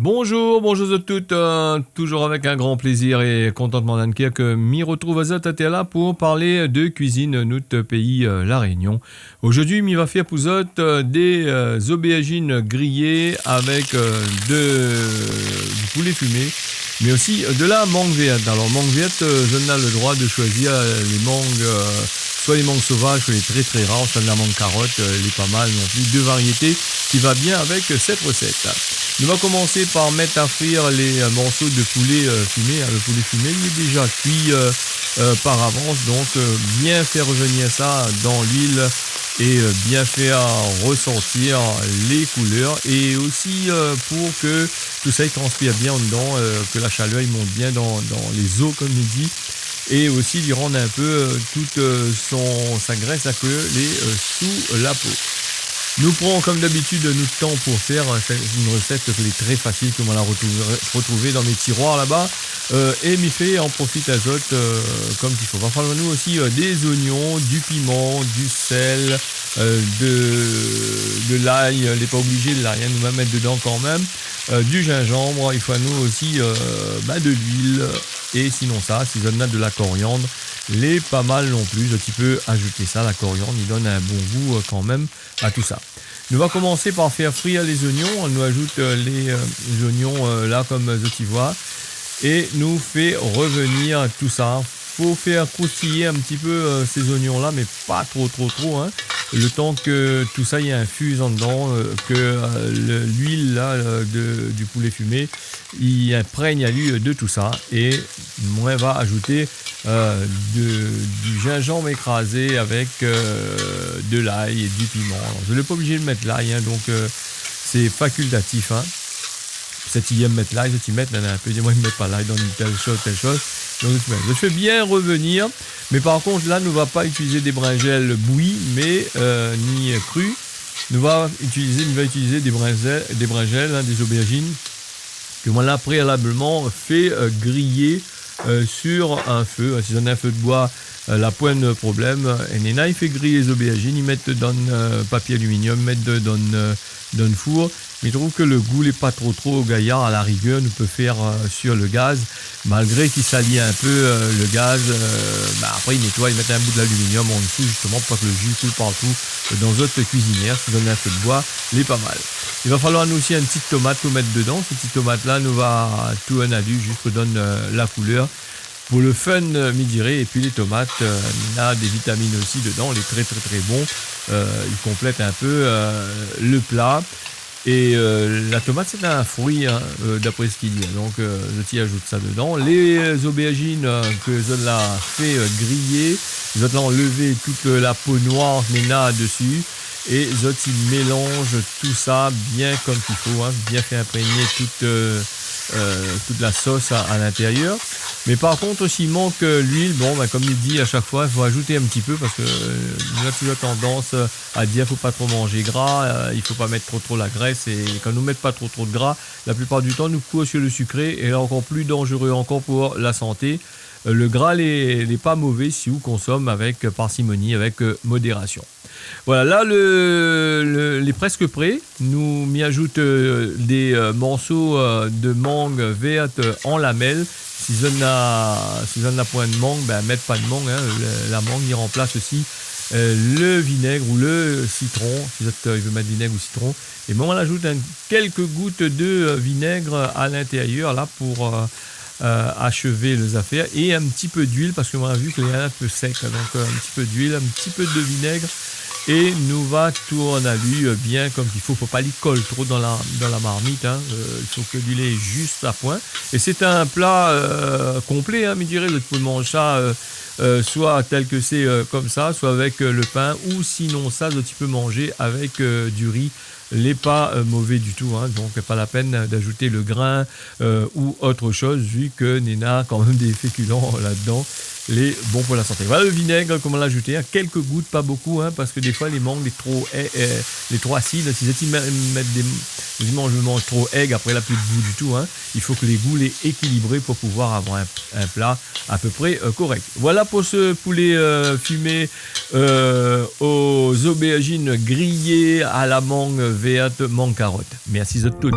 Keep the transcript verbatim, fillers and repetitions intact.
Bonjour, bonjour zot tout, euh, toujours avec un grand plaisir et contentement dans le cœur que mi retrouve azot atèr la pour parler de cuisine nout péi, euh, La Réunion. Aujourd'hui, mi va fé pou zot, euh, des, euh, aubergines grillées avec, euh, de, du poulet fumé, mais aussi, euh, de la mangue verte. Alors, mangue verte, euh, zot na le droit de choisir, euh, les mangues, euh, soit les mangues sauvages, soit les très, très rares, soit la mangue carotte, euh, elle est pas mal non plus. Deux variétés qui va bien avec, euh, cette recette. Nou va komansé par mèt a frir les, euh, morceaux de poulet, euh, fumé, hein. Le poulet fumé, il est déjà cuit, euh, euh, par avance, donc, euh, bien faire revenir ça dans l'huile et, euh, bien faire ressortir les couleurs et aussi, euh, pour que tout ça, il transpire bien en dedans, euh, que la chaleur, il monte bien dans, dans les os, comme il dit. Et aussi lui rendre un peu, euh, toute, euh, son, sa graisse à que les, euh, sous la peau. Nou pran, comme d'habitude, nout tan pour faire, hein. C'est une recette qui est très facile, que moin la retrouvé, retrouvé dans mes tiroirs là-bas. Euh, é mi fé an profit azot, euh, comme qu'il faut. Va falloir nou aussi, euh, des oignons, du piment, du sel, euh, de, de l'ail. Lé pa obligé de l'ail, hein, nou va mèt dedan kan mèm. Euh, du gingembre, il faut nou aussi, euh, bah, de l'huile. Et sinon ça, si zot na de la coriandre, lé pa mal non plus. Zot i pé ajouter ça, la coriandre, il donne un bon goût, euh, quand même à tout ça. Nou va komansé par faire frire les oignons. Nou ajout, euh, les, euh, les oignons, euh, là, comme zot i voi. Et nou fé revenir tout ça. Faut faire croustiller un petit peu, euh, ces oignons-là, mais pas trop, trop, trop, hein. Le temps que tout ça, il infuse en dedans, euh, que, euh, le, l'huile, là, euh, de, du poulet fumé, il imprègne à lui, euh, de tout ça. Et moin va ajouter, euh, de, du gingembre écrasé avec, euh, de l'ail et du piment. Alors, zot lé pa obligé de mèt l'ail, hein, donc, euh, c'est facultatif, hein. Zot i èm mèt l'ail, zot i mèt, néna in pé i di, moin mi mèt pa l'ail dan telle chose, telle chose. Donc, zot i mèt. Je fais bien revenir, mais par contre, là, nou va pas utiliser des brinjelles bouillies, mais, euh, ni crues. Nou va utiliser, nou va utiliser des brinjelles, des brinjelles, hein, des aubergines, que moin la préalablement fé, euh, griller, euh, sur un feu. Si zot na in feu de bois, euh, la poin problèm. É néna i fé griy les aubergines, i mèt dan, euh, papier aluminium, i mèt de, dan, euh, dan four. Mi trouv que le goût lé pa trop, trop gayar. À la rigueur, nou pé faire, euh, sur le gaz, malgré qu'il salit un peu, euh, le gaz. Euh, bah, après, i nétoy, i mèt in bout de l'aluminium en dessous, justement, pour pas que le jus coule partout, euh, dans zot cuisinière. Si zot na in feu de bois, lé pa mal. I va falloir nou aussi in ti tomat pou mèt dedan. Sé ti tomat-la, nou va tourn ali, juste pou donn, euh, la couleur. Pour le fun, euh, mi diré. Et puis les tomates, euh, néna des vitamines aussi dedans. Lé très, très, très bon. Euh, il complète un peu, euh, le plat. Et, euh, la tomate, c'est un fruit, hein, euh, d'après ce qu'il dit. Donc, euh, zot i ajout ça dedans. Les, euh, aubergines, euh, que zot la fé, euh, griller, zot la enlevé toute, euh, la peau noire néna dessus. Et zot i mélange tout ça bien comme qu'il faut, hein, bien faire imprégner toute, euh, euh, toute la sauce à, à l'intérieur. Mais par contre, s'il manque, euh, l'huile, bon, bah, comme il dit à chaque fois, il faut ajouter un petit peu parce que, euh, nou na toujours tendance, euh, à dire, faut pas trop manger gras, euh, il faut pas mettre trop, trop la graisse. Et quand nou mèt pas trop, trop de gras, la plupart du temps, nou cour sur le sucré et là, encore plus dangereux encore pour la santé. Euh, le gras, lé, lé pa mauvais si ou consomme avec, euh, parcimonie, avec, euh, modération. Voilà, là, le, le, lé presque prêt. Nou, mi ajout, euh, des, euh, morceaux, euh, de mangue verte, euh, en lamelles. Si zot na, si zot na poin de mangue, ben, mèt pa de mangue, hein. Le, la mangue, i remplace aussi, euh, le vinaigre ou le citron. Si zot, euh, i vé mèt vinaigre ou citron. Et moin, mi ajout in, quelques gouttes de, euh, vinaigre à l'intérieur, là, pour, euh, euh, achever les affaires. Et un petit peu d'huile, parce que moin la vu que lé in pé sèk, hein, donc, euh, un petit peu d'huile, un petit peu de vinaigre. Et nou va tourn ali, euh, bien comme qu'il faut. Faut pas li colle trop dans la, dans la marmite, hein. Euh, il faut que l'huile est juste à point. Et c'est un plat, euh, complet, hein, mi diré. Zot i pé manz ça, euh, euh, soit tel que c'est, euh, comme ça, soit avec, euh, le pain, ou sinon ça, zot i pé manz avec, euh, du riz. Lé pa, euh, mauvais du tout, hein, donc pas la peine d'ajouter le grain, euh, ou autre chose, vu que néna quand même des féculents là-dedans, lé bon pour la santé. Voilà le vinaigre, koman l'ajouter, hein, quelques gouttes, pas beaucoup, hein, parce que des fois les mangues, lé trop, eh, eh, lé trop acide, si zot i mèt, mèt des, des mangues, mangues trop aigres, après, la pi de goût du tout, hein. Il faut que les goûts lé équilibré pour pouvoir avoir un, un plat à peu près, euh, correct. Voilà pour ce poulet, euh, fumé, euh, aux aubergines grillées à la mangue verte, mangue carotte. Merci zot tout.